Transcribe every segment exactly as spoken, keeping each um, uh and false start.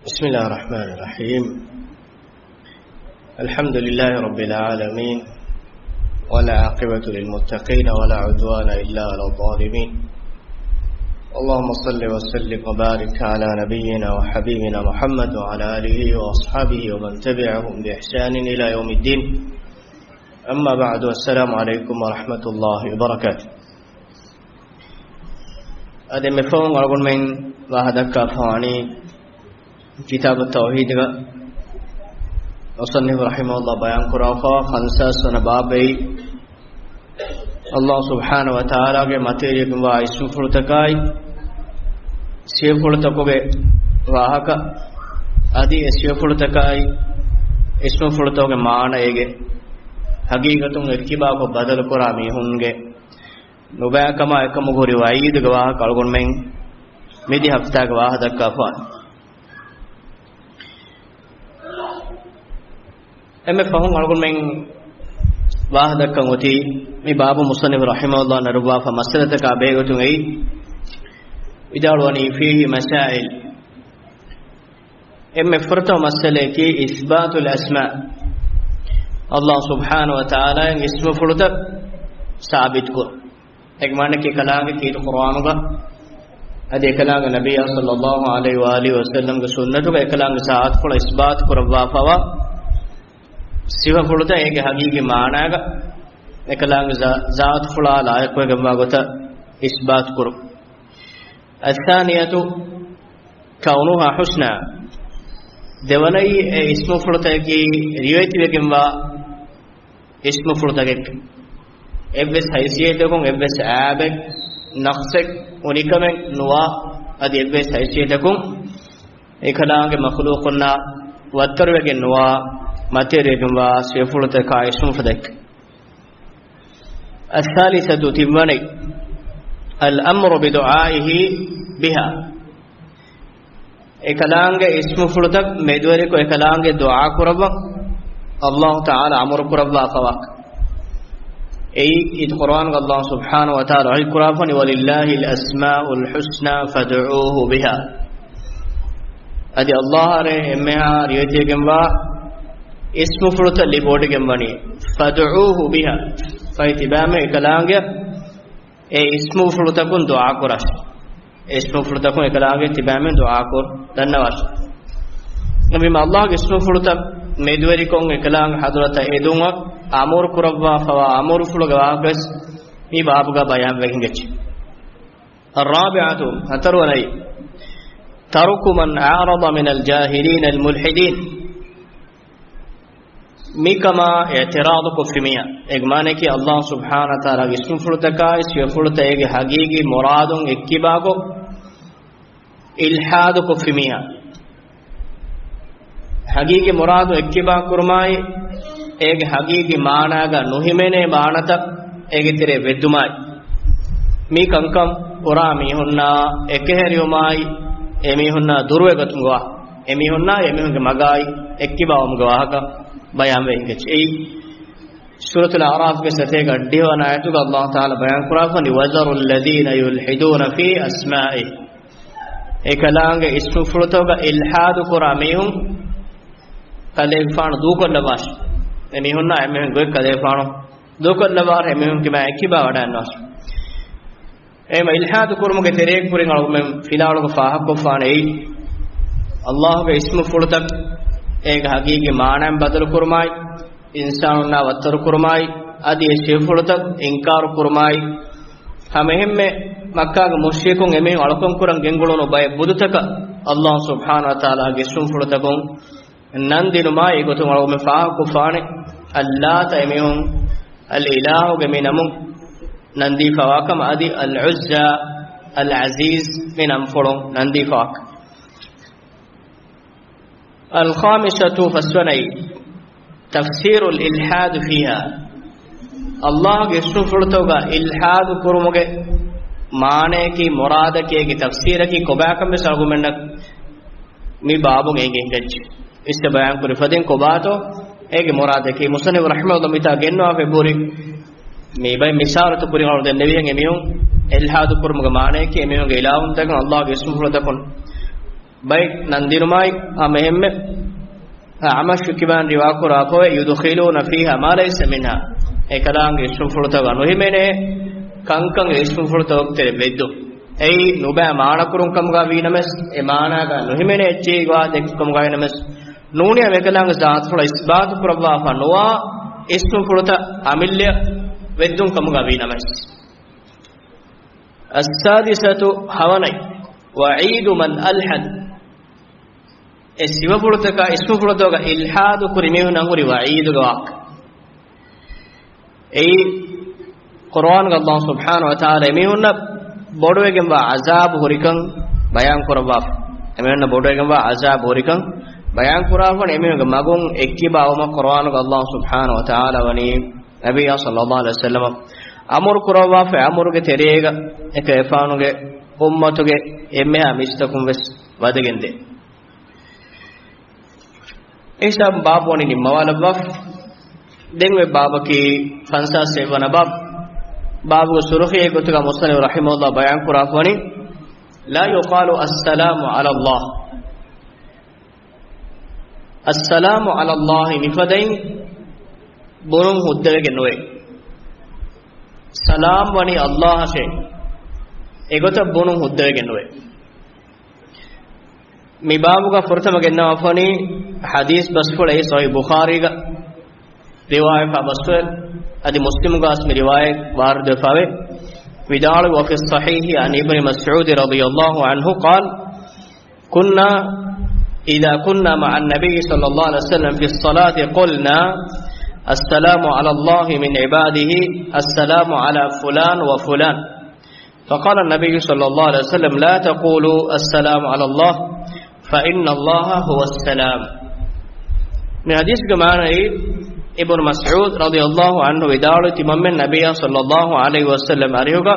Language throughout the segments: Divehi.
بسم الله الرحمن الرحيم. الحمد لله رب العالمين، والعاقبة للمتقين، ولا عدوان إلا على الظالمين. اللهم صل وسلم وبارك على نبينا وحبيبنا محمد وعلى آله وأصحابه ومن تبعهم بإحسان إلى يوم الدين. أما بعد، السلام عليكم ورحمة الله وبركاته. އަދި މިފަހުން އަޅުގަނޑުމެން ވާހަކަދައްކާފަވާނީ ކިތާބު ތައުޙީދުގަ މުޞައްނިފު ރަޙިމަހުﷲ ބަޔާން ކުރާފަވާ ފަންސާސް ވަނަ ބާބެއް، ﷲ ސުބްޙާނަހޫ ވަތަޢާލާގެ މަތިވެރިވެގެންވާ އިސްމުފުޅުތަކާއި، ސިފަފުޅުތަކުގެ ވާހަކަ، އަދި އެ ސިފަފުޅުތަކާއި، އިސްމުފުޅުތަކުގެ މާނައިގެ ޙަޤީޤަތުން އެއްކިބާކޮށް ބަދަލުކުރާ މީހުންގެ ނުބައިކަމާ އެކަމުގެ ހުރި ވަޢީދުގެ ވާހަކަ އަޅުގަނޑުމެން މިދި ހަފްތާގެ ވާހަކަ ދައްކާފަވާނެ. އެންމެ ފަހުން އަޅުގަނޑުމެން ވާހަކަ ދައްކަން އޮތީ، މި ބާބު މުޞައްނިފު ރަޙިމަހުﷲ ނެރުއްވާފަ މައްސަލަތަކާ ބެހޭގޮތުން އެއީ، ވިދާޅުވަނީ، فيه مسائل. އެންމެ ފުރަތަމަ މައްސަލައަކީ، إثبات الأسماء، ﷲ ސުބްޙާނަހޫ ވަތަޢާލާގެ އިސްމުފުޅުތައް ސާބިތުކުރުން. އެކަލާނގެ ކީރިތި ޤުރުއާނުގަ އަދި އެކަލާނގެ ނަބިއްޔާ ޞައްލައްލާހު ޢަލައިހި ވައާލިހި ވަސައްލަމްގެ ސުންނަތުގަ އެކަލާނގެ ޒާތުފުޅަށް އިސްބާތު ކުރައްވާފަވާ ސިފަފުޅުތައް އޭގެ ޙަޤީޤީ މާނާގަ އެކަލާނގެ ޒާ-، ޒާތުފުޅާ ލާއިޤުވެގެންވާ ގޮތަށް އިސްބާތު ކުރުން. الثانية كونها حسنى، ދެވަނައީ އެ އިސްމުފުޅުތަކަކީ ރިވެތިވެގެންވާ އިސްމުފުޅުތަކެއް، އެއްވެސް ހައިސިއްޔަތަކުން އެއްވެސް އައިބެއް، ނަޤްޞެއް، އުނިކަމެއް ނުވާ، އަދި އެއްވެސް ހައިސިއްޔަތަކުން އެކަލާނގެ މަޚްލޫޤުންނާ ވައްތަރުވެގެން ނުވާ، މަތިވެރިވެގެންވާ ސިފަފުޅުތަކާ އިސްމުފުޅުތަކެއް. الثالثة، ތިންވަނައީ، الأمر بدعائه بها، އެކަލާނގެ އިސްމުފުޅުތައް މެދުވެރިކޮށް އެކަލާނގެ ދުޢާ ކުރައްވަން ﷲ ތަޢާލާ އަމުރު ކުރައްވާފަވާ. އެއީ ކީރިތި ޤުރުއާނުގަ ﷲ ސުބްޙާނަހޫ ވަތަޢާލާ ވަޙީ ކުރާފަނި، ولله الأسماء الحسنى فادعوه بها. އަދި ﷲ އަށް އެންމެހާ ރިވެތިވެގެންވާ އިސްމުފުޅުތައް ލިބިވޮޑިގެންވަނީ، فادعوه بها، ފަހެ ތިބާމެން އެކަލާނގެ އެ އިސްމުފުޅުތަކުން ދުޢާ ކުރާށި. އެ އިސްމުފުޅުތަކުން އެކަލާނގެ ތިބާމެން ދުޢާ ކުރުން ދަންނަވާށި. އެހެންވީމަ ﷲ ގެ އިސްމުފުޅުތައް މެދުވެރިކޮށް އެކަލާނގެ ޙަޟްރަތަށް އެދުން އަމުރު ކުރައްވާފަވާ އަމުރުފުޅުގެ ވާހަކަވެސް މި ބާބުގަ ބަޔާންވެގެން އެއްޗެއް. الرابعة، ހަތަރުވަނައީ، ترك من أعرض من الجاهلين الملحدين. މިކަމާ އިޢުތިރާޟު ކޮށްފި މީހާ. އޭގެ މާނައަކީ، ﷲ ސުބްޙާނަހޫ ވަތަޢާލާގެ އިސްމުފުޅުތަކާއި ސިފަފުޅުތައް އޭގެ ޙަޤީޤީ މުރާދުން އެއްކިބާކޮށް، އިލްޙާދު ކޮށްފި މީހާ. ޙަޤީޤީ މުރާދު އެއްކިބާ ކުރުމާއި، އޭގެ ޙަޤީޤީ މާނާގަ ނުހިމެނޭ މާނަތައް އޭގެ ތެރޭ ވެއްދުމާއި، މި ކަންކަން ކުރާ މީހުންނާ އެކަހެރިވުމާއި، އެމީހުންނާ ދުރުވެގަތުމުގަ، އެމީހުންނާ އެމީހުންގެ މަގާއި އެއްކިބާވުމުގެ ވާހަކަ ބަޔާންވެ ހިނގައްޖެ. އެއީ، ސޫރަތުލް އަޢުރާފްގެ ސަތޭކަ އަށްޑިހަ ވަނަ އާޔަތުގަ ﷲ ތަޢާލާ ބަޔާން ކުރާފަނި، وذروا الذين يلحدون في أسمائه. އެކަލާނގެ އިސްމުފުޅުތަކުގަ އިލްޙާދު ކުރާ މީހުން ކަލޭގެފާނު ދޫކޮށްލައްވާށި. އެމީހުންނާ އެމީހުން ގޮތް ކަލޭގެފާނު ދޫކޮށްލައްވާށި، އެމީހުން ކިބާ އެކިބާ ވަޑައިގަންނަވާށި. އެހެންވީމަ އިލްޙާދު ކުރުމުގެ ތެރޭގަ ކުރިން އަޅުގަނޑުމެން ފިލާވަޅުގަ ފާހަގަކޮށްފާނެ އެއީ، ﷲ ގެ އިސްމުފުޅުތައް އޭގެ ޙަޤީޤީ މާނައިން ބަދަލުކުރުމާއި، އިންސާނުންނާ ވައްތަރުކުރުމާއި، އަދި އެ ސިފަފުޅުތައް އިންކާރު ކުރުމާއި، ހަމައެހެންމެ މައްކާގެ މުޝްރިކުން އެމީހުން އަޅުކަން ކުރަން ގެންގުޅުނު ބައެއް ބުދުތަކަށް ﷲ ސުބްޙާނަހޫ ވަތަޢާލާގެ އިސްމުފުޅުތަކުން ނަން ދިނުމާއި، އެގޮތުން އަޅުގަނޑުމެން ފާހަގަކޮށްފާނެ، އައްލާތަ އެމީހުން އަލްއިލާހުގެ މި ނަމުން ނަންދީފަވާކަމަށް، އަދި އަލްޢުއްޒާ، އަލްޢަޒީޒް މި ނަންފުޅުން ނަންދީފަވާކަމަށް. الخامسة، ފަސްވަނައީ، تفسير الإلحاد فيها. ﷲ ގެ އިސްމުފުޅުތަކުގަ އިލްޙާދު ކުރުމުގެ މާނައަކީ، މުރާދަކީ، އޭގެ ތަފްސީރަކީ ކޮބާކަން ވެސް އަޅުގަނޑުމެންނަށް މި ބާބުން އެނގި ހިނގައްޖެ. އިސް ބަޔާން ކުރި ފަދައިން ކޮބާތޯ އޭގެ މުރާދަކީ، މުޞައްނިފު ރަޙިމަހުﷲ މިތާ ގެންނަވާފައި ބުރި މި ބައި މިސާލުތައް ކުރިން އަޅުގަނޑު ދެންނެވިހެން، އެމީހުން އިލްޙާދު ކުރުމުގެ މާނައަކީ، އެމީހުންގެ އިލާހުންތަކުން ﷲ ގެ އިސްމުފުޅުތަކުން ބައެއް ނަން ދިނުމާއި ހަމަ އެހެންމެ އަޢްމަޝް ކިބާން ރިވާކުރާ ފޮވެ، "يدخلون فيها ما ليس منها." އެކަލާނގެ އިސްމުފުޅުތަކަށް ނުހިމެނޭ ކަންކަން އެ އިސްމުފުޅުތަކުގެ ތެރެ ވެއްދުން. އެއީ ނުބައި މާނަ ކުރުން ކަމުގަ ވީ ނަމަވެސް، އެ މާނާގަ ނުހިމެނޭ އެއްޗެހި ގޮވާ ދެއްކު ކަމުގަ ވީ ނަމަވެސް، ނޫނީ އެކަލާނގެ ޒާތުފުޅަށް އިސްބާތު ކުރައްވާފަ ނުވާ އިސްމުފުޅުތައް އަމިއްލަޔަށް ވެއްދުން ކަމުގަ ވީ ނަމަވެސް. السادسة، ހަވަނައި، وعيد من ألحد. އެ ސިފަފުޅުތަކާ އިސްމުފުޅުތަކަށް އިލްޙާދު ކުރި މީހުންނަށް ހުރި ވަޢީދުގެ ވާހަކަ. އެއީ، ޤުރުއާންގަ ﷲ ސުބްޙާނަހޫ ވަތަޢާލާ އެމީހުންނަށް ބޮޑުވެގެންވާ ޢަޒާބު ހުރިކަން ބަޔާން ކުރައްވާފަ. އެމީހުންނަށް ބޮޑުވެގެންވާ ޢަޒާބު ހުރިކަން ބަޔާން ކުރާފަ ވަނީ އެމީހުންގެ މަގުން އެއްކިބާވުމަށް ޤުރުއާންގަ ﷲ ސުބްޙާނަހޫ ވަތަޢާލާ ވަނީ ނަބިއްޔާ ޞައްލައްލާހު ޢަލައިހި ވަސައްލަމަށް އަމުރު ކުރައްވާފަ، އެ އަމުރުގެ ތެރޭގަ އެކަލޭގެފާނުގެ އުއްމަތުގެ އެންމެހާ މީސްތަކުން ވެސް ވަދެގެންދޭ. އެހިސާބުން ބާބު ވަނީ ނިންމަވާލައްވާފަ. ދެން އޮތް ބާބަކީ ފަންސާސް އެއްވަނަ ބާބު. ބާބުގެ ސުރުޚީއެއް ގޮތުގަ މުޞައްނިފު ރަޙިމަހުﷲ ބަޔާން ކުރާފަ ވަނީ، "لا يقال السلام على الله." އައްސަލާމު ޢަލައްލާހި މިފަދައިން ބުނުން ހުއްދަވެގެން ނުވޭ. ސަލާމް ވަނީ ﷲ އަށޭ. އެގޮތަށް ބުނުން ހުއްދަވެގެން ނުވޭ. މި ބާބުގަ ފުރަތަމަ ގެންނަވާފަވަނީ ޙަދީޘް ބަސްފުޅެއް ޞަޙީޙު ބުޚާރީގަ ރިވާޔަތްވާ ބަސްފުޅެއް، އަދި މުސްލިމުގަ ވެސް މި ރިވާޔަތް ވާރިދުވެފަވޭ. ވިދާޅުވި، "وفي الصحيح عن ابن مسعود رضي الله عنه قال، كنا إذا كنا مع النبي صلى الله عليه وسلم في الصلاة قلنا، السلام على الله من عباده، السلام على فلان وفلان." فقال النبي صلى الله عليه وسلم، "لا تقولوا السلام على الله، فإن الله هو السلام." މި ޙަދީޘްގެ މާނައީ، އިބްނު މަސްޢޫދު ރަޟިޔަﷲ ޢަންހު ވިދާޅުވި، ތިމަންމެން ނަބިއްޔާ ޞައްލައްލާހު ޢަލައިހި ވަސައްލަމް އަރިހުގަ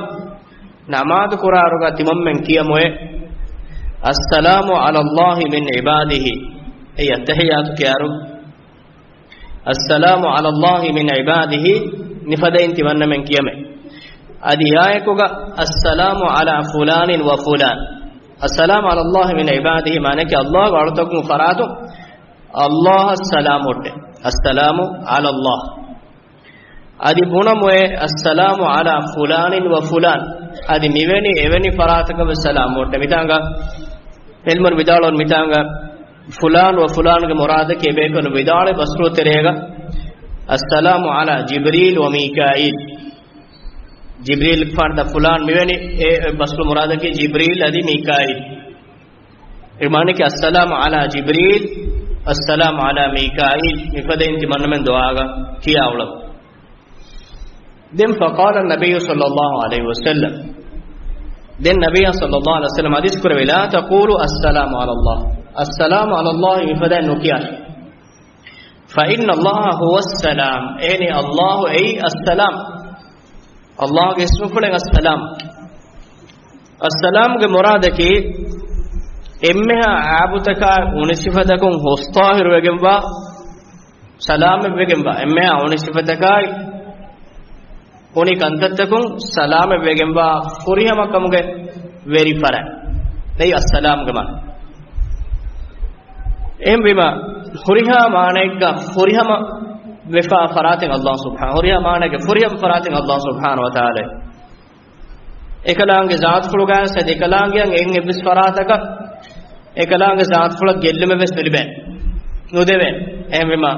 ނަމާދު ކުރާއިރުގަ ތިމަންމެން ކިޔަމުއެ، "السلام على الله من عباده." އެއީ އައްތަޙިއްޔާތު ކިޔާއިރު، "السلام على الله من عباده" މިފަދައިން ތިމަންނަމެން ކިޔަމެ. އަދި އާއެކުގަ، "السلام على فلان وفلان." "السلام على الله من عباده" މާނައަކީ، ﷲ ގެ އަޅުތަކުން ފަރާތުން ﷲ އަށް ސަލާމް އޮއްޓޭ. "السلام على الله." އަދި ބުނަމުއެ، "السلام على فلان وفلان." އަދި މިވެނި އެވެނި ފަރާތަކަށް ވެސް ސަލާމް އޮއްޓޭ. މިތާނގަ ޢިލްމުވެރިން ވިދާޅުވަން މިތާނގަ، "فلان وفلان" ގެ މުރާދަކީ އެބޭކަލުން ވިދާޅުވި ބަސްފުޅު ތެރޭގަ، "السلام على جبريل وميكائيل." ޖިބްރީލް ފާންތަ ފުލާން މިވެނި އެ ބަސްފުޅު މުރާދަކީ ޖިބްރީލް އަދި މީކާއީލް. އެ މާނައަކީ، "السلام على جبريل، السلام على ميكائيل" މިފަދައިން ތިމަންނަމެން ދުޢާގަ ކިޔާ އުޅަން. ދެން، "فقال النبي صلى الله عليه وسلم." ދެން ނަބިއްޔާ ޞައްލައްލާހު ޢަލައިހި ވަސައްލަމް ޙަދީޘް ކުރެއްވި، "لا تقولوا السلام على الله، السلام على الله" މިފަދައިން ނުކިޔާށި. "فإن الله هو السلام." އެހެނީ، ﷲ އެއީ އައްސަލާމް. ﷲ ގެ އިސްމުފުޅެއް އައްސަލާމް. އައްސަލާމްގެ މުރާދަކީ، އެންމެހާ އައިބުތަކާ އުނި ސިފަތަކުން ހުސްޠާހިރުވެގެންވާ، ސަލާމަތްވެގެންވާ، އެންމެހާ އުނި ސިފަތަކާއި އުނި ކަންތައްތަކުން ސަލާމަތްވެގެންވާ ފުރިހަމަކަމުގެ ވެރި ފަރާތް. ދެން އައްސަލާމްގެ މާނަ. އެހެންވީމަ، ހުރިހާ މާނައެއްގަ ފުރިހަމަ ވެފާ ފަރާތެއް ﷲ ސުބްޙާނަ، ހުރިހާ މާނައެއްގެ ފުރިހަމަ ފަރާތެއް ﷲ ސުބްޙާނަހޫ ވަތަޢާލާ. އެކަލާނގެ ޒާތުފުޅުގައި ސަދި އެކަލާނގެއަށް އެއްވެސް ފަރާތަކަށް އެކަލާނގެ ޒާތުފުޅަށް ގެއްލުމެއް ވެސް ނުލިބޭ، ނުދެވޭ. އެހެންވީމަ،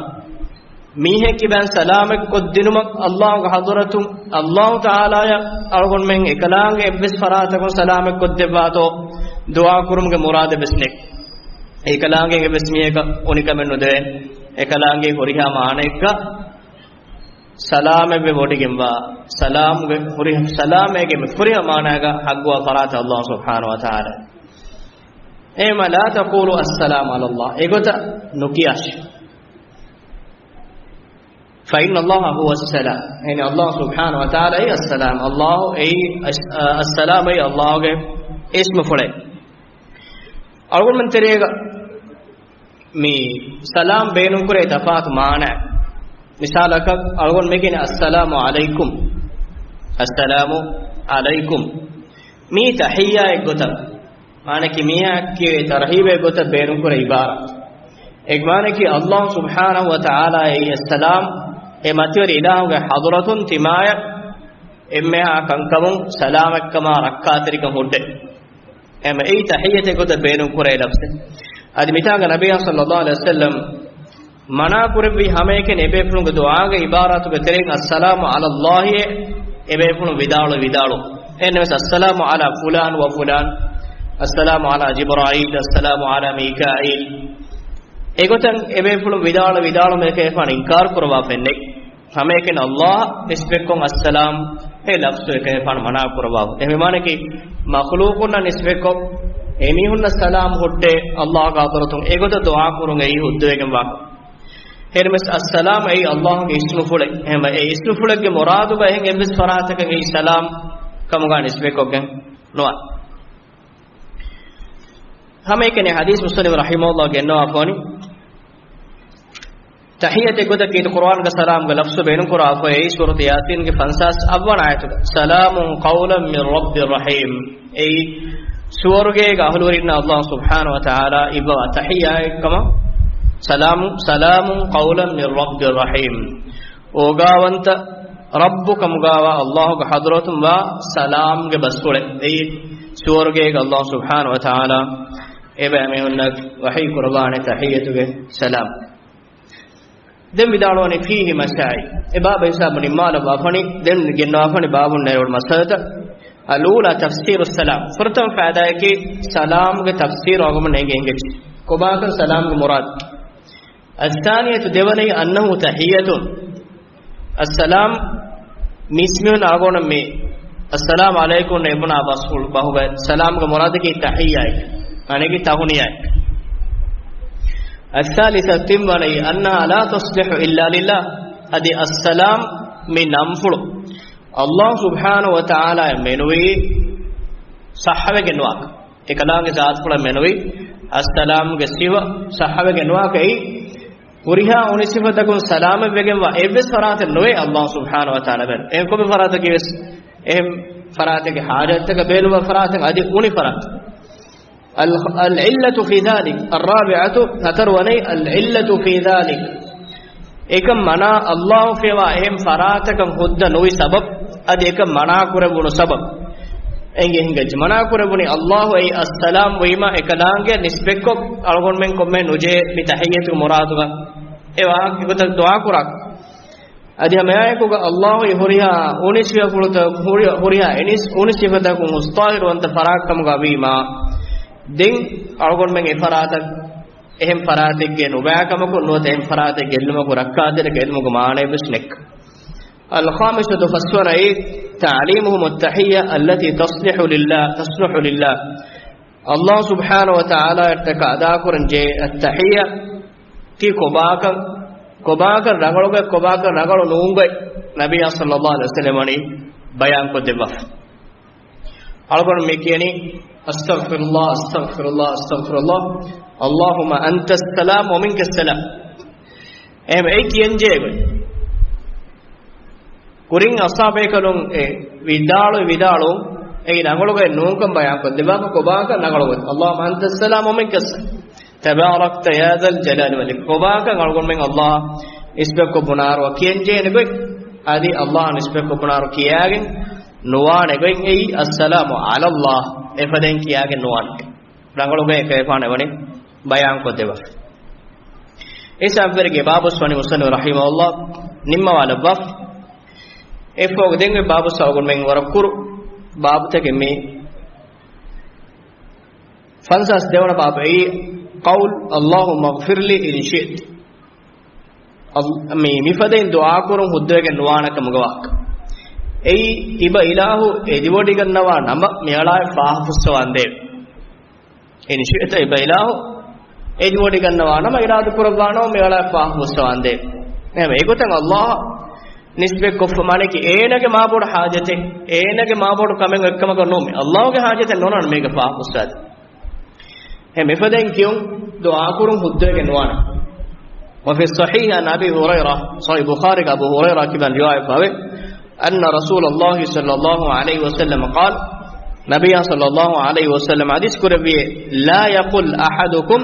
މީހެއް ކިބައިން ސަލާމަތްކޮށްދިނުމަށް ﷲ ގެ ޙަޟްރަތުން، ﷲ ތަޢާލާޔަށް އަޅުގަނޑުމެން އެކަލާނގެ އެއްވެސް ފަރާތަކުން ސަލާމަތްކޮށްދެއްވާތޯ ދުޢާ ކުރުމުގެ މުރާދެއް ވެސް ނެތް. އެކަލާނގެ އެއްވެސް މީހަކަށް އުނިކަމެއް ނުދެވޭ. އެކަލާނގެ ހުރިހާ މާނައެއްގަ ސަލާމަތްވެ ވޮޑިގެންވާ، ސަލާމްގެ ފުރި، ސަލާމަތްގެ މި ފުރިހަމަ މާނައިގަ ޙައްޤުވާ ފަރާތެއް ﷲ ސުބްޙާނަހޫ ވަތަޢާލާ. އެހެންވީމަ، "لا تقولوا السلام على الله." އެގޮތަށް ނުކިޔާށި. "فإن الله هو السلام." އެހެނީ، ﷲ ސުބްޙާނަހޫ ވަތަޢާލާ އެއީ އައްސަލާމް. ﷲ އެއީ އައްސަ-، އައްސަލާމް އެއީ ﷲ ގެ އިސްމުފުޅެއް. އަޅުގަނޑުމެން ތެރޭގަ މި ސަލާމް ބޭނުންކުރޭ ތަފާތު މާނަ. މިސާލަކަށް އަޅުގަނޑު މި ކިޔަނީ، "السلام عليكم، السلام عليكم." މީ ތަޙިއްޔާއެއް ގޮތަށް. މާނައަކީ މީހާ ކިޔޭ ތަރްހީބެއް ގޮތަށް ބޭނުންކުރޭ އިބާރާތް. އެ މާނައަކީ އައްލާހު ސުބްޙާނަހު ވަ ތަޢާލާ އެއީ އައްސަލާމް، އެ މަތިވެރި އިލާހުގެ ޙަޟްރަތުން ތިމާޔަށް އެންމެހާ ކަންކަމުން ސަލާމަތްކަމާ ރައްކާތެރިކަން ހުއްޓޭ. އެމަ އެއީ ތަޙިއްޔަތެއް ގޮތަށް ބޭނުންކުރޭ ލަފްޒެއް. އަދި މިތާގަ ނަބިއްޔާ ޞައްލައްލާހު ޢަލައިހި ވަސައްލަމް މަނާ ކުރެއްވި ހަމައެކަނި އެބޭފުޅުންގެ ދުޢާގެ އިބާރާތުގެ ތެރެއިން އައްސަލާމު ޢަލައްލާހި އެބޭފުޅުން ވިދާޅު ވިދާޅު. އެހެންނަމަވެސް އައްސަލާމު ޢަލާ ފުލާން ވަ ފުލާން، އައްސަލާމު ޢަލާ ޖިބްރާއީލް، އައްސަލާމު ޢަލާ މީކާއީލް. އެގޮތަށް އެބޭފުޅުން ވިދާޅު ވިދާޅުމެކޭ ފާން އިންކާރު ކުރައްވާފައެއް ނެތް. ހަމައެކަނި އައްލާހަށް ނިސްބަތްކޮށް އައްސަލާމް އެ ލަފްޒު އެކަހެފާނު މަނާ ކުރައްވާފަ. އެހެންވީމާނަކީ މަޚްލޫޤުންނަށް ނިސްބަތްކޮށް އެމީހުންނަށް ސަލާމް ހުއްޓޭ އައްލާހުގެ ޙަޟްރަތުން އެގޮތަށް ދުޢާ ކުރުން އެއީ ހުއްދަވެގެން ވާކަން. އެހެންނަމަވެސް އައްސަލާމް އެއީ އައްލާހުގެ އިސްމުފުޅެއް. އެހެންވެ އެ އިސްމުފުޅެއްގެ މުރާދުގަ އެހެން އެއްވެސް ފަރާތަކަށް އެއީ ސަލާމް ކަމުގަ ނިސްބަތްކޮށްގެން ނުވާ. ހަމައެކަނި ޙަދީޘް މުޞައްނިފު ރަޙިމަހުﷲ ގެންނަވާފަވަނީ، ތަޙިއްޔަތެއް ގޮތަށް ކީރިތި ޤުރުއާންގެ ސަލާމްގެ ލަފްޒު ބޭނުންކުރާފައި، ސޫރަތު ޔާސީންގެ ފަންސާސް އަށްވަނަ އާޔަތުގަ، "سلام قولا من رب رحيم." އެއީ ސުވަރުގޭގެ އަހުލުވެރިންނަށް އައްލާހު ސުބްޙާނަހު ވަ ތަޢާލާ އިއްވަވާ ތަޙިއްޔާއެއްކަމަށް، ސަލާމު، "سلام قولا من رب رحيم." އޯގާވަންތަ ރައްބު ކަމުގާވާ އައްލާހުގެ ޙަޟްރަތުން ވާ ސަލާމްގެ ބަސްފުޅެއް. އެއީ ސުވަރުގޭގެ އައްލާހު ސުބްޙާނަހު ވަ ތަޢާލާ އެބައިމީހުންނަށް ވަޙީ ކުރައްވާނެ ތަޙިއްޔަތުގެ ސަލާމް. ދެން ވިދާޅުވަނީ، "فيه مسائل." އެ ބާބަށް ހިސާބުން ނިންމާލައްވާފަނި، ދެން ގެންނަވާފަނި ބާބުން ނެރެވުނު މައްސަލަތައް. الأولى تفسير السلام. ފުރަތަމަ ފައިދާއަކީ ސަލާމްގެ ތަފްސީރު އަޅުގަނޑުމެން އެނގި އެނގިއްޖެ. ކޮބާކަން ސަލާމްގެ މުރާދު؟ الثانية، ދެވަނައީ، أنه تحية. އައްސަލާމް، މީސްމީހުން އަޅުގަނޑު މި އައްސަލާމް ޢަލައިކުމް އެބުނާ ބަސްފުޅު ބަހުގަ ސަލާމްގެ މުރާދަކީ ތަޙިއްޔާއެއް، އަނެއް ތަހުނިޔާއެއް. الثالثة، ތިންވަނައީ، أنها لا تصلح إلا لله. އަދި އައްސަލާމް މި ނަންފުޅު އައްލާހު ސުބްޙާނަހު ވަ ތަޢާލާއަށް މެނުވީ ޞައްޙަވެގެން ނުވާކަށް. އެކަލާނގެ ޒާތުފުޅަށް މެނުވީ އައްސަލާމްގެ ސިފަ ޞައްޙަވެގެން ނުވާކަށް. އެއީ ހުރިހާ އުނި ސިފަތަކުން ސަލާމަތްވެގެންވާ އެއްވެސް ފަރާތެއް ނުވޭ އައްލާހު ސުބްޙާނަހު ވަ ތަޢާލާ ބެނު. އެހެން ކޮންމެ ފަރާތަކީ ވެސް އެހެން ފަރާތެއްގެ ޙާޖަތްތަކަށް ބޭނުންވާ ފަރާތެއް އަދި އުނި ފަރާތެއް. އަލް، العلة في ذلك، الرابعة، ހަތަރުވަނައީ، العلة في ذلك، އެކަން މަނާ އައްލާހު ފިޔަވާ އެހެން ފަރާތަކަށް ހުއްދަ ނުވި ސަބަބު، އަދި އެކަން މަނާ ކުރެވުނު ސަބަބު. އެނގި އެނގިއްޖެ މަނާ ކުރެވުނީ އައްލާހު އެއީ އައްސަލާމް ވީމަ އެކަލާނގެ ނިސްބަތްކޮށް އަޅުގަނޑުމެން ކޮންމެ ނުޖެހޭ މި ތަޙިއްޔަތުގެ މުރާދުގަ. އެ ވާހަކަ ގޮތަށް ދުޢާ ކުރާ. އަދި ހަމައެއާއެކުގަ އައްލާހު އެ ހުރިހާ އުނި ސިފަފުޅުތައް، ހުރި، ހުރިހާ އެނިސް އުނި ސިފަތަކުން ހުސްޠާހިރުވަންތަ ފަރާތްކަމުގަ ވީމާ، ދެން އަޅުގަނޑުމެން އެ ފަރާތަށް އެހެން ފަރާތެއްގެ ނުބައިކަމަކުން ނުވަތަ އެހެން ފަރާތެއް ގެއްލުމަކު ރައްކާތެރިކަ އެދުމުގެ މާނައެއްވެސް ނެއްކަ. الخامسة، ފަސްވަނައީ، تعليمهم التحية التي تصلح لله، تصلح لله. އައްލާހު ސުބްޙާނަހު ވަ ތަޢާލާއަށްޓަކާ އަދާކުރަން ޖެހޭ އައްތަޙިއްޔާ ތި ކޮބާކަން، ކޮބާކަން ރަނގަޅުގޮތް، ކޮބާކަން ރަނގަޅު ނޫންގޮތް، ނަބިއްޔާ ޞައްލައްލާހު ޢަލައިހި ވަސައްލަމް ވަނީ ބަޔާންކޮށްދެއްވާފަ. އަޅުގަނޑު މި ކިޔަނީ، أستغفر الله، أستغفر الله، أستغفر الله، اللهم أنت السلام ومنك السلام. އެހެން އެއީ ކިޔަންޖެހޭ ގޮތް. ކުރިން އަޞްޙާބޭކަލުން އެ ވިދާޅު، ވިދާޅު އެއީ ރަނގަޅުގޮތް ނޫންކަން ބަޔާންކޮށް ދެއްވާފަ، ކޮބާކަން ރަނގަޅުގޮތް. اللهم أنت السلام ومنك السلام، تباركت يا ذا الجلال والإكرام. ކޮބާކަން އަޅުގަނޑުމެން އައްލާހަށް ނިސްބަތްކޮށް ބުނާރު ކިޔަންޖެހޭނެ ގޮތް، އަދި އައްލާހަށް ނިސްބަތްކޮށް ބުނާރު ކިޔާގެން ނުވާނެ ގޮތް އެއީ، السلام على الله، އެފަދައިން ކިޔާގެން ނުވާނެ. ރަނގަޅުގޮތް އެކަލޭގެފާނު އެވަނީ ބަޔާންކޮށްދެއްވާފަ. އެ ސަބަބުގެ ބާބުސް ވަނީ މުޞައްނިފު ރަޙިމަހުﷲ ނިންމަވާލައްވާފަ. އެއަށްފަހު ދެން އޮތް ބާބުސް އަޅުގަނޑުމެން ވަރަށް ކުރު ބާބުތަކެއް މީ. ފަންސާސް ދެވަނަ ބާބު އެއީ، قول اللهم اغفر لي إن شئت. އަލް، މި، މިފަދައިން ދުޢާކުރުން ހުއްދަވެގެން ނުވާނެ ކަމުގަ ވާހަކަ. އެއީ، އިބަ އިލާހު އެދިވޮޑިގަންނަވާ ނަމަ މިއަޅާއަށް ފާހަގަ ހުސްވާނދޭވެ. إن شئت، އިބަ އިލާހު އެދިވޮޑިގަންނަވާ ނަމަ، އިރާދަ ކުރައްވާނަމަ މިއަޅާއަށް ފާހަގަ ހުސްވާނދޭވެ. އެހެން އެގޮތަށް އަލްލާހަށް ނިސްބަތްކޮށްފަ، މާނައަކީ އޭނާގެ މާބޮޑު ޙާޖަތެއް، އޭނާގެ މާބޮޑު ކަމެއް އޮތްކަމަކަށް ނޫން. އަލްލާހުގެ ޙާޖަތެއް ނޯންނާނެ މީގަ ފާހަގަ ހުސްވާދޭ. އެ މިފަދައިން ކިޔުން ދުޢާކުރުން ހުއްދަވެގެން ނުވާނެ. وفي الصحيح عن أبي هريرة، ޞަޙީޙު ބުޚާރީގަ އަބޫ ހުރައިރާ ކިބަން ރިވާޔަތްވެފަވޭ، أن رسول الله صلى الله عليه وسلم قال، ނަބިއްޔާ ޞައްލައްލާހު ޢަލައިހި ވަސައްލަމަ ޙަދީޘް ކުރެއްވިއޭ، "لا يقل أحدكم"،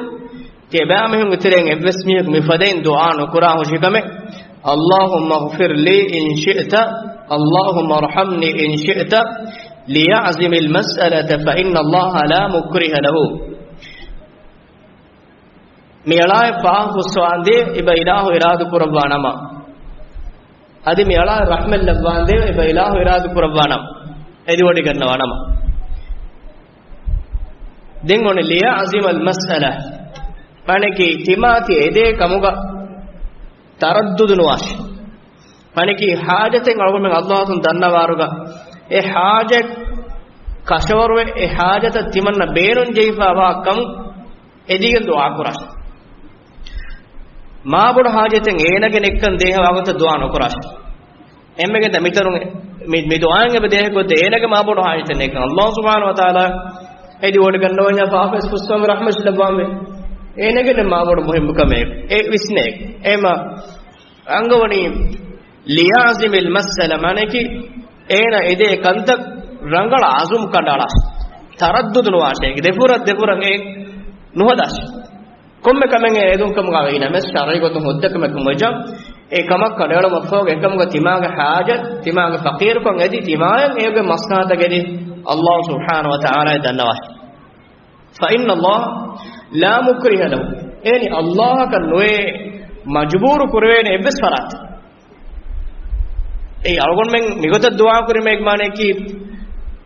ތިޔަބައިމީހުންގެ ތެރެއިން އެއްވެސް މީހަކު މި ފަދައިން ދުޢާ ނުކުރާ ހުށިކަމެއް، "اللهم اغفر لي إن شئت، اللهم ارحمني إن شئت، ليعزم المسألة فإن الله لا مكره له." މިއަޅާއަށް ފާފަ ފުއްސަވާނދޭ އެބަ އިލާހު އިރާދަ ކުރައްވާ ނަމަ. އަދި މިއަޅާއަށް ރަޙްމަތް ލައްވާނދޭ އެބަ އިލާހު އިރާދަ ކުރައްވާ ނަމަ. އެދިވޮޑިގަންނަވާ ނަމަ. ދެން އޮން ليعزم المسألة. މާނައަކީ ތިމާތި އެދޭ ކަމުގަ ތަރައްދުދު ނުވާށި. މާނައަކީ ޙާޖަތެއް އަޅުގަނޑުމެން ﷲ އަތުން ދަންނަވާރުގަ، އެ ޙާޖަތް ކަށަވަރުވެ، އެ ޙާޖަތަށް ތިމަންނަ ބޭނުން ޖެހިފައިވާ ކަން އެދިގެން ދުޢާ ކުރާށި. މާބޮޑު ޙާޖަތެއް އޭނަގެ ނެތްކަން ދޭހަވާ ގޮތަށް ދުޢާ ނުކުރާށި. އެންމެގެން މިތަނުން މި، މި ދުޢާއިން އެބަ ދޭހަ ގޮތް އޭނަގެ މާބޮޑު ޙާޖަތެއް ނެތްކަން. ﷲ ސުބްޙާނަހޫ ވަތަޢާލާ އެދިވޮޑިގަންނަވަންޏާ ފާފަވެސް ފުއްސަވަން ރަޙްމަތް ލައްވާންވޭ. އޭނަގެ މާބޮޑު މުހިއްމު ކަމެއް އެ ވިސްނޭ. އެމަ އަންގަވަނީ، ليعزم المسألة، މާނައަކީ، އޭނަ އެދޭ ކަންތައް ރަނގަޅަށް ޢަޒުމް ކަނޑައަޅާށި. ތަރައްދުދު ނުވާށޭ. ދެފުރަށް ދެފުރަށް އެ ނުހަދާށި. ކޮންމެ ކަމެއް އެ އެދުން ކަމުގަ ވީ ނަމަވެސް، ޝަރުޢީ ގޮތުން ހުއްދަ ކަމެއް ކަމުގަ ވެއްޖާ، އެ ކަމަށް ކަނޑައެޅުމަށްފަހުގަ އެކަމުގަ ތިމާގެ ޙާޖަތް، ތިމާގެ ފަޤީރުކަން އެދި، ތިމާޔަށް އޭގެ މަސްލަހަތަށް އެދި، ﷲ ސުބްޙާނަހޫ ވަތަޢާލާ ދަންނަވާށި. فإن الله لا مكره له. އެހެނީ ﷲ އަކަށް ނުވޭ މަޖުބޫރު ކުރެވޭނެ އެއްވެސް ފަރާތެއް. އެއީ އަޅުގަނޑުމެން މިގޮތަށް ދުޢާ ކުރީމަ އޭގެ މާނައަކީ،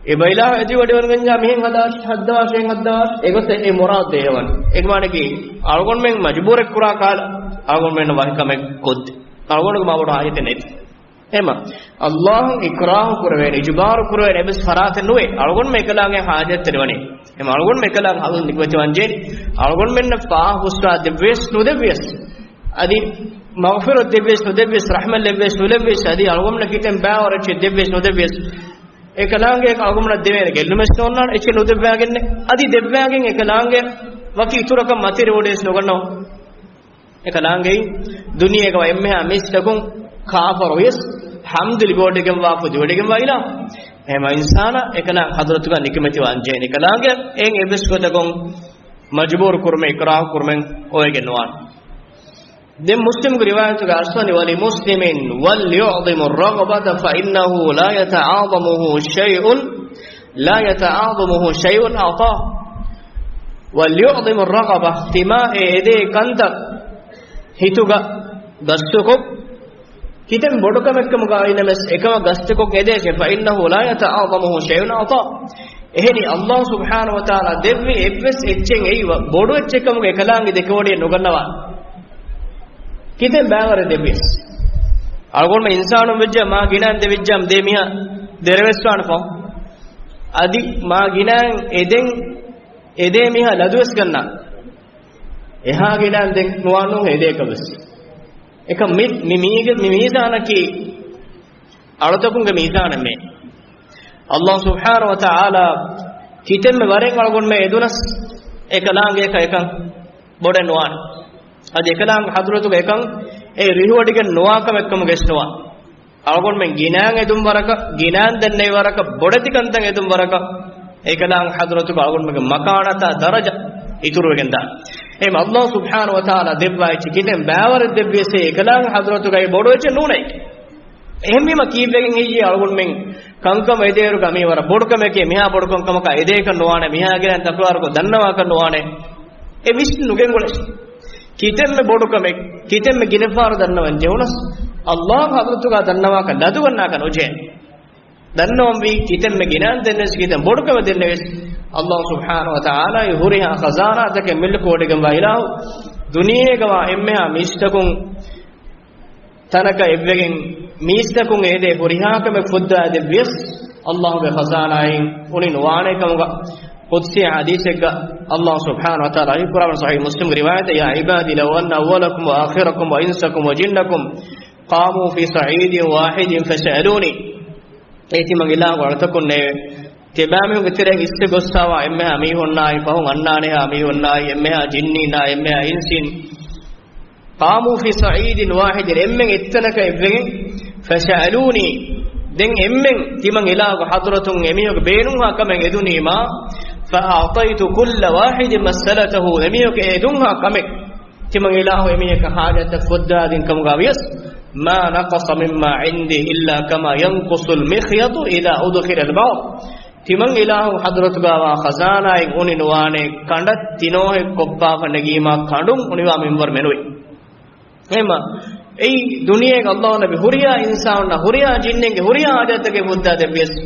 އެބައިލާހު އެދިވޮޑިގަންނަވަންޏާ މިހެން ހަދާށި، ހައްދަވާށި، ހެން ހައްދަވާށި، އެގޮތަށް އެ މުރާދު ދޭހަވަން. އޭގެ މާނައަކީ، އަޅުގަނޑުމެން މަޖުބޫރެއް ކުރާ ކަހަލަ، އަޅުގަނޑުމެންނަށް ވަކި ކަމެއް ކޮށްދޭ. އަޅުގަނޑުގެ މާބޮޑު ޙާޖަތެއް ނެތް. އެމަ، ﷲ އިކްރާހު ކުރެވޭނެ، އިޖުބާރު ކުރެވޭނެ އެއްވެސް ފަރާތެއް ނުވޭ. އަޅުގަނޑުމެން އެކަލާނގެ ޙާޖަތްތެރިވަނީ. އެމަ އަޅުގަނޑުމެން އެކަލާނގެ ޙަޟްރަތު ނިކުމެތިވާންޖެހޭނީ. އަޅުގަނޑުމެންނަށް ފާފަ ފުއްސާ ދެއްވިޔަސް ނުދެއްވިޔަސް، އަދި މަޣްފިރަތު ދެއްވިޔަސް ނުދެއްވިޔަސް، ރަޙްމަތް ލެއްވިޔަސް ނުލެއްވިޔަސް، އަދި އަޅުގަނޑުމެންނަށް ކިތަން ބައިވަރު އެއްޗެއް ދެއްވިޔަސް ނުދެއްވިޔަސް، އެކަލާނގެ އަޅުގަނޑުމެންނަށް ދެވޭނެ ގެއްލުމެއް ނޯންނާނެ، އެއްޗެއް ނުދެއްވާގެންނެއް. އަދި ދެއްވާގެން އެކަލާނގެ ވަކި އިތުރަކަށް މަތިވެރިވޮޑިޔަސް ނުގަންނަވާ. އެކަލާނގެ ދުނިޔޭގަ އެންމެހާ މީސްތަކުން ކާފަރުވިޔަސް، ޙަމްދު ލިބިވޮޑިގެންވާ، ފުދިވޮޑިގެންވާ އިލާހު. އެހެމަ އިންސާނާ އެކަލާނގެ ޙަޟްރަތުގަ ނިކުމެތިވާންޖެހޭނެ. އެކަލާނގެ އެއިން އެއްވެސް ގޮތަކުން މަޖުބޫރު ކުރުމެއް، އިކްރާހު ކުރުމެއް އޮވެގެން ނުވާނެ. ދެން މުސްލިމްގެ ރިވާޔަތުގަ އައިސްވަނީ، ولمسلم وليعظم الرغبة فإنه لا يتعاظمه شيء، لا يتعاظمه شيء أعطاه. وليعظم الرغبة، ތިމާ އެ އެދޭ ކަންތައް ހިތުގަ ގަސްތުކޮށް، ކިތަން ބޮޑު ކަމެއްކަމުގަ އިނަމެސް އެކަމަށް ގަސްތުކޮށް އެދޭށޭ، فإنه لا يتعاظمه شيء أعطاه. އެހެނީ، ﷲ ސުބްޙާނަހޫ ވަތަޢާލާ ދެއްވި އެއްވެސް އެއްޗެއް އެއީ ވަ-، ބޮޑު އެއްޗެއްކަމުގަ އެކަލާނގެ ދެކެވޮޑިއެއް ނުގަންނަވާނެ. ކިތަން ބައިވަރެއް ދެއްވިޔަސް. އަޅުގަނޑުމެން އިންސާނުން ވެއްޖެ މާ ގިނައިން ދެވިއްޖާމަ ދޭ މީހާ ދެރަވެސްވާނެ ފަހު. އަދި މާ ގިނައިން އެދެން އެދޭ މީހާ ލަދުވެސް ގަންނާނެ. އެހާ ގިނައިން ދެން ނުވާނު އެދޭކަށް ވެސް. އެކަމް މި، މި، މީގެ، މި މީޒާނަކީ އަޅުތަކުންގެ މީޒާނެއް މެ. ﷲ ސުބްޙާނަހޫ ވަތަޢާލާ ކިތަންމެ ވަރެއް އަޅުގަނޑުމެން އެދުނަސް، އެކަލާނގެއަކަށް އެކަން ބޮޑެއް ނުވާނެ. އަދި އެކަލާނގެ ޙަޟްރަތުގަ އެކަން އެ ރިހިވޮޑިގެން ނުވާ ކަމެއްކަމުގަ އެއްސެއް ނުވާ. އަޅުގަނޑުމެން ގިނައިން އެދުން ވަރަކަށް، ގިނައިން ދެންނެވި ވަރަކަށް، ބޮޑެތި ކަންތައް އެދުން ވަރަކަށް، އެކަލާނގެ ޙަޟްރަތުގަ އަޅުގަނޑުމެންގެ މަކާނަތާ ދަރަޖަ އިތުރުވެގެން ދާނެ. އެހެން ﷲ ސުބްޙާނަހޫ ވަތަޢާލާ ދެއްވާ އެއްޗެއް ކިތަން ބައިވަރެއް ދެއްވިޔަސް އެކަލާނގެ ޙަޟްރަތުގައި ބޮޑު އެއްޗެއް ނޫނޭ. އެހެންވީމަ ކީއްވެގެން ހެއްޔޭ އަޅުގަނޑުމެން ކަންކަމަށް އެދޭއިރުގަ މީ ވަރަށް ބޮޑު ކަމެކޭ، މިހާ ބޮޑު ކަންކަމަކާ އެދޭކަށް ނުވާނެ، މިހާ ގިނައިން ތަކުރާރުކޮށް ދަންނަވާކަށް ނުވާނެ. އެ ވިސްނު ނުގެންގުޅޭ. ކިތަންމެ ބޮޑު ކަމެއް، ކިތަންމެ ގިނަ ފަހަރު ދަންނަވަން ޖެހުނަސް، ﷲ ޙަޟްރަތުގަ ދަންނަވާކަށް ލަދުގަންނާކަށް ނުޖެހޭ. ދަންނަވަންވީ ކިތަންމެ ގިނައިން ދެންނެވިޔަސް، ކިތަން ބޮޑު ކަމެއް ދެންނެވިޔަސް، ﷲ ސުބްޙާނަހޫ ވަތަޢާލާ އެ ހުރިހާ ޚަޒާނާތަކެއް މިލްކުވޮޑިގެންވާ އިލާހު، ދުނިޔޭގަވާ އެންމެހާ މީސްތަކުން ތަނަކަށް އެއްވެގެން، މީސްތަކުން އެދޭ ހުރިހާ ކަމެއް ފުއްދާ ދެއްވިޔަސް، ﷲގެ ޚަޒާނާއިން އުނި ނުވާނެ ކަމުގަ ޤުދްސީ ޙަދީޘެއްގަ ﷲ ސުބްޙާނަހޫ ވަތަޢާލާ ޙަދީޘް ކުރައްވަނީ ޞަޙީޙު މުސްލިމްގެ ރިވާޔަތެއް، يا عبادي لو أن أولكم وآخركم وإنسكم وجنكم قاموا في صعيد واحد فسألوني. އޭ ތިމަން އިލާހު އަޅުތަކުންނޭވެ! ތިބާމީހުންގެ ތެރެއިން އިސްވެ ގޮއްސާވާ އެންމެހާ މީހުންނާއި، ފަހުން އަންނާނެހާ މީހުންނާއި، އެންމެހާ ޖިންނީންނާއި، އެންމެހާ އިންސީން، قاموا في صعيد واحد، އެންމެން އެއްތަނަކަށް އެއްވެގެން، فسألوني، ދެން އެންމެން ތިމަން އިލާހުގެ ޙަޟްރަތުން އެމީހަކު ބޭނުންހާ ކަމެއް އެދުނީމާ، فأعطيت كل واحد مسألته، އެމީހަކު އެ އެދުންހާ ކަމެއް ތިމަން އިލާހު އެމީހަކަށް ޙާޖަތަށް ފޮއްދާދިން ކަމުގަ ވިޔަސް، ما نقص مما عندي إلا كما ينقص المخيط إذا أدخل البحر، ތިމަން އިލާހު ޙަޟްރަތުގަވާ ޚަޒާނާއިން އުނި ނުވާނެ، ކަނޑަށް ތިނޯހެއް ކޮށްޕާފަ ނެގީމާ ކަނޑުން އުނިވާ މިންވަރު މެނުވި. އެހެންމަ، އެއީ ދުނިޔޭގެ ﷲ ނަބީ ހުރިހާ އިންސާނުންނަށް، ހުރިހާ ޖިންނެއްގެ ހުރިހާ ޙާޖަތެއްގެ ހުއްދާ ދެއްވިޔަސް،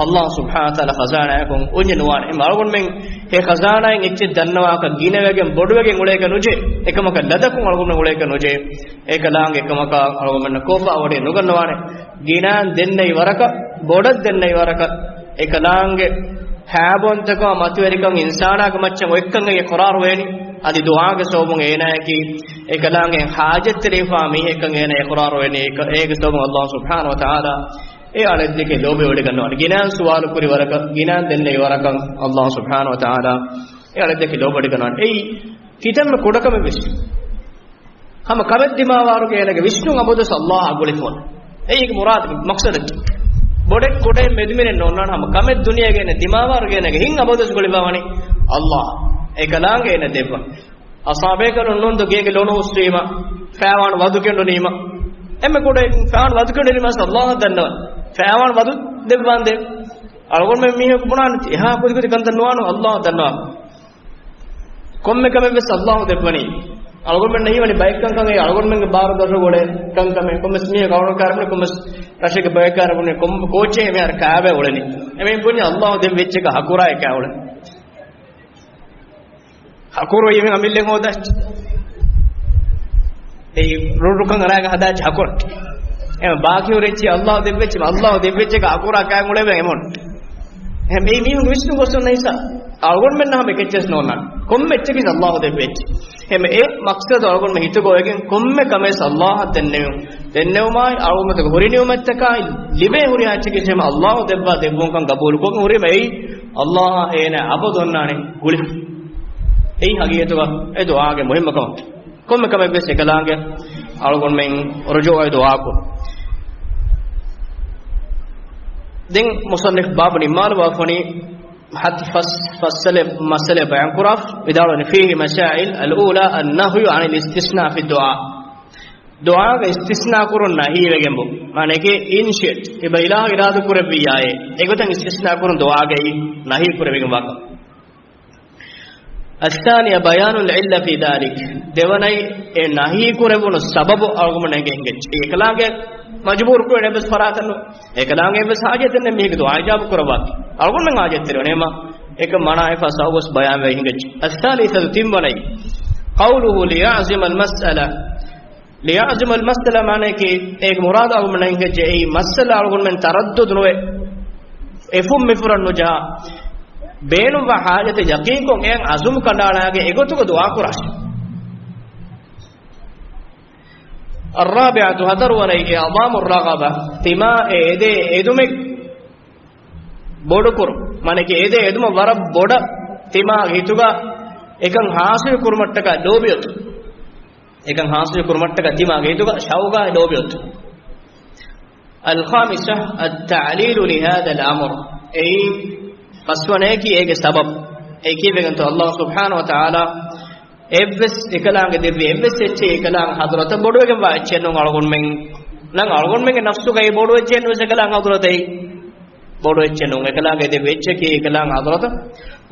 ﷲ ސުބްޙާނަހޫ ވަތަޢާލާ ޚަޒާނާއަކުން އުނި ނުވާނެ. އެހެންމަ އަޅުގަނޑުމެން އެ ޚަޒާނާއިން އެއްޗެއް ދަންނަވާކަށް ގިނަވެގެން ބޮޑުވެގެން އުޅޭކަށް ނުޖެހޭ. އެކަމަކަށް ލަދަކުން އަޅުގަނޑުމެން އުޅޭކަށް ނުޖެހޭ. އެކަލާނގެ އެކަމަކާ އަޅުގަނޑުމެންނަށް ކޯފާ ވަޑައެއް ނުގަންނަވާނެ. ގިނައިން ދެންނެވި ވަރަކަށް، ބޮޑަށް ދެންނެވި ވަރަކަށް، އެކަލާނގެ ހާބޯންތަކާ މަތިވެރިކަން އިންސާނާގެ މައްޗަށް އޮތްކަން އެ އިޤްރާރު ވޭނީ. އަދި ދުޢާގެ ސަބަބުން އޭނާއަކީ އެކަލާނގެ ޙާޖަތްތެރިވެފާ މީހެއްކަން އޭނާ އިޤްރާރު ވޭނީ. އޭގެ، އޭގެ ސަބަބުން ﷲ ސުބްޙާނަހޫ ވަތަޢާލާ އެ އަޅެއްދެކެ ލޯބިވެވޮޑިގަންނަވާނެ. ގިނައިން ސުވާލު ކުރި ވަރަކަށް، ގިނައިން ދެންނެވި ވަރަކަށް ﷲ ސުބްޙާނަހޫ ވަތަޢާލާ އެ އަޅެއްދެކެ ލޯބިވޮޑިގަންނަވާނެ. އެއީ ކިތަންމެ ކުޑަކަމެއްވެސް. ހަމަ ކަމެއް ދިމާވާރުގެ އޭނަގެ ވިސްނުން އަބަދުވެސް ﷲ އަށް ގުޅިފަ އޮންނާނެ. އެއީ މުރާދު، މަޤްޞަދަކީ. ބޮޑެއް ކުޑައެއް މެދުމިނެއް ނޯންނާނެ. ހަމަ ކަމެއް ދުނިޔޭގަ އޭނަ ދިމާވާރުގެ އޭނަގެ ހިތް އަބަދުވެސް ގުޅިފަ ވަނީ ﷲ. އެކަލާނގެ އޭނަ ދެއްވަން. އަޞާބޭކަލުން ނޫންދޯ ގޭގެ ލޮނު އުއްސުވީމަ، ފައިވާން ވަދު ކެނޑުނީމަ، އެންމެ ކުޑަ ފައިވާން ވަދު ކެނޑުނީމަ ﷲ އަށް ދަންނަވަން. ފައިވާން ވަދު ދެއްވާންދޭ. އަޅުގަނޑުމެން މީހަކު ބުނާނެ އެހާ ކުދިކުދި ކަންތައް ނުވާނު، ﷲ އަށް ދަންނަވާ. ކޮންމެ ކަމެއްވެސް ﷲ ދެއްވަނީ. އަޅުގަނޑުމެންނަށް ހީވަނީ ބައެއް ކަންކަން އެއީ އަޅުގަނޑުމެންގެ ބާރު ދަށުގަ އުޅޭ ކަންކަމެއް. ކޮންމެސް މީހަކު އަޅުގަނޑު ކާރަކުން ކޮންމެސް ރަށެއްގެ ބައެއް ކާރަކުން ކޮން ކޯޗެއް މިހާރު ކާބައި އުޅެނީ. އެމީހުން ބުނީ ﷲ ދެއްވި އެއްޗަކަށް ހަކުރާ އެކާ އުޅެނީ. ހަކުރު އިވެން އަމިއްލައިން ހޯދާ. އެއީ ރުއްރުކަން ރާގަ ހަދާ ހަކުރު. އެ ބާކީ ހުރި އެއްޗެއް ﷲ ދެއްވި އެއްޗެއް، ﷲ ދެއްވި އެއްޗަކަށް ހަކުރާ ކާން އުޅެވޭ އެމީހުން. އެހެން އެއީ މީހުން ވިސްނުން ގޮސް އޮންނަ ހިސާ. އަޅުގަނޑުމެންނަށް ހަމަ އެއްޗެއް ނޯންނާނެ. ކޮންމެ އެއްޗަކީ ﷲ ދެއްވި އެއްޗެއް. އެހެން އެ މަޤްޞަދު އަޅުގަނޑުމެން ހިތުގަ އޮވެގެން ކޮންމެ ކަމެއް ﷲ އަށް ދެންނެވުން. ދެންނެވުމާއި އަޅުގަނޑުމެންގެ ހުރި ނިޢުމަތްތަކާއި ލިބޭ ހުރިހާ އެއްޗަކީ ހަމަ ﷲ ދެއްވާ ދެއްވުންކަން ގަބޫލުކޮށް ހުރީމަ އެއީ ﷲ އާ އޭނާ އަބަދު އޮންނާނެ ގުޅިފަ. އެއީ ހަގީގަތުގަ އެ ދުޢާގެ މުހިއްމުކަމަކީ. ކޮންމެ ކަމެއްވެސް އެކަލާނގެ އަޅުގަނޑުމެން ރުޖޫޢަވެ ދުޢާކުރުން. ދެން މުޞައްނިފު ބާބު ނިންމާލަވާފަނީ ހަތް ފަސް، ފަސް މައްސަލަ، މައްސަލަ ބަޔާންކުރާ ވިދާޅުވަނީ، فيه مسائل، الأولى النهي عن الاستثناء في الدعاء. ދުޢާގަ އިސްތިސްނާ ކުރުން ނަހީވެގެން ބު. މާނައަކީ، in shit، އެބަ އިލާހު އިރާދަ ކުރެއްވިއްޔާއޭ، އެގޮތަށް އިސްތިސްނާ ކުރުން ދުޢާގައި ނަހީ ކުރެވިގެން ވާކަން. الثانية بيان العلة في ذلك. ދެވަނައި، އެ ނަހީ ކުރެވުނު ސަބަބު އަޅުގަނޑުމެން އެނގޭ ހިނގައްޖެ. އެކަލާނގެ މަޖުބޫރު ކުރެވޭ އެއްވެސް ފަރާތެއް ނުވޭ. އެކަލާނގެ އެއްވެސް ހާޖަތެއް ނެތް މީހެއްގެ ދުޢާ އިޖާބަ ކުރައްވާކަށް. އަޅުގަނޑުމެން ހާޖަތްތެރިވަނީ. އެކަން މަނާ އެފަ ސަބަބުވެސް ބަޔާންވެ ހިނގައްޖެ. الثالثة، ތިންވަނައި، قوله ليعزم المسألة. ليعزم المسألة މާނައަކީ، އޭގެ މުރާދު އަޅުގަނޑުމެންނަށް އެނގެއްޖެ، އެއީ މައްސަލަ އަޅުގަނޑުމެން ތަރައްދުދު ނުވެ، އެފުށް މިފުށަށް ނުޖަހާ، ބޭނުންވާ ހާޖަތެއް ޔަޤީންކޮށް އެއަށް ޢަޒުމު ކަނޑައަޅާގެން އެގޮތުގަ ދުޢާކުރާށޭ. الرابعة، ހަތަރުވަނައިގެ، إعظام الرغبة، ތިމާ އެ އެދޭ އެދުމެއް ބޮޑުކުރުން. މާނައަކީ، އެދޭ އެދުމަށް ވަރަށް ބޮޑަށް ތިމާ ހިތުގަ އެކަން ޙާޞިލު ކުރުމަށްޓަކާ ލޯބިއޮތުން. އެކަން ޙާޞިލު ކުރުމަށްޓަކާ ތިމާގެ ހިތުގަ ޝައުގާ ލޯބިއޮތުން. الخامسة، التعليل لهذا الأمر. އެއީ ފަސްވަނައަކީ އޭގެ ސަބަބު. އެއީ ކީއްވެގެންތޯ؟ ﷲ ސުބްޙާނަހޫ ވަތަޢާލާ އެއްވެސް އެކަލާނގެ ދެއްވި އެއްވެސް އެއްޗެއް އެކަލާނގެ ޙަޟްރަތަށް ބޮޑުވެގެންވާ އެއްޗެއް ނޫން. އަޅުގަނޑުމެން ނަން އަޅުގަނޑުމެންގެ ނަފްސުގައި ބޮޑު އެއްޗެއް ނުވެސް އެކަލާނގެ ޙަޟްރަތަށް ބޮޑު އެއްޗެއް ނޫން. އެކަލާނގެ ދެއްވި އެއްޗަކީ އެކަލާނގެ ޙަޟްރަތަށް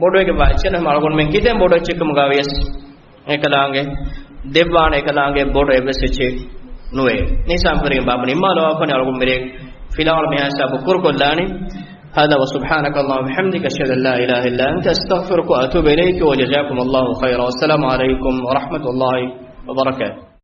ބޮޑުވެގެންވާ އެއްޗެއް ނޫން. އަޅުގަނޑުމެން ކިތަން ބޮޑު އެއްޗެއްކަމުގަ ވިޔަސް އެކަލާނގެ ދެއްވާނެ، އެކަލާނގެ ބޮޑު އެއްވެސް އެއްޗެއް ނުވޭ. މި ސާމްފަރިން ބާބު ނިންމާލަވާފަނި އަޅުގަނޑު މިރޭ ފިލާވަޅު މިހާ ހިސާބު ކުރުކޮށްލާނީ. هذا وسبحانك اللهم وبحمدك، أشهد أن لا إله إلا أنت، أستغفرك وأتوب إليك، وجزاكم الله خيرا، والسلام عليكم ورحمة الله وبركاته.